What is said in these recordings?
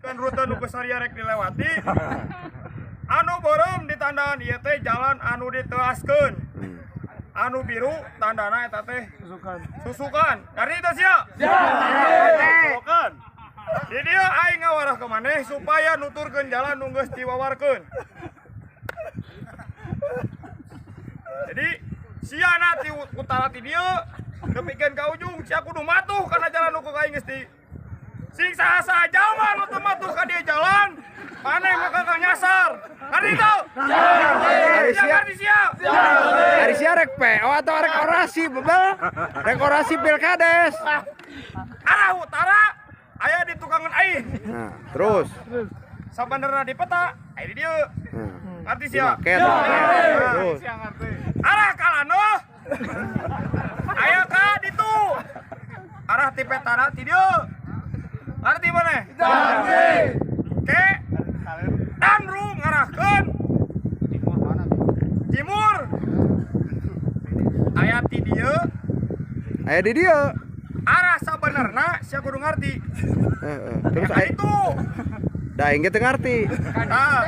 Kan rute nu saria rek dilewati. Anu beureum ditandaan ieu teh jalan anu diteaskeun. Anu biru tandana eta teh susukan. Susukan. Ngarti teh sia? Susukan. Di dieu aing ngawarah ka maneh supaya nuturkeun jalan nu geus diwawarkeun. Jadi siana ti utara ti dieu nepikeun ka ujung sia kudu matuh kana jalan nu ku aing geus di sing saha-saha jalma nu teu matuh ka dieu jalan maneh maka ka nyasar. Ngarti teu? Ari Sia sia, ngarti sia? ari sia rek PO atau rek orasi bebel? Rek orasi pilkades. Arah utara aya di tukangan aing. Nah, terus. Sabenerna di peta aya di dieu. Nah, Ngarti sia? dimaket. Terus. Arah kalaneuh aya ka ditu. Arah ti petana ti dieu. Ngarti maneh? Ngarti. Ke Danru ngarahkeun timur. Aya ti dieu. Aya di dieu. Arah sabenerna sia kudu ngarti. Heeh. Terus Ka aya ditu. da aing ge teu ngarti. Nah,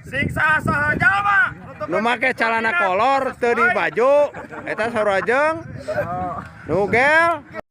sing saha-saha jalma Nu make calana kolor teu di baju eta sarua jeung nu gel.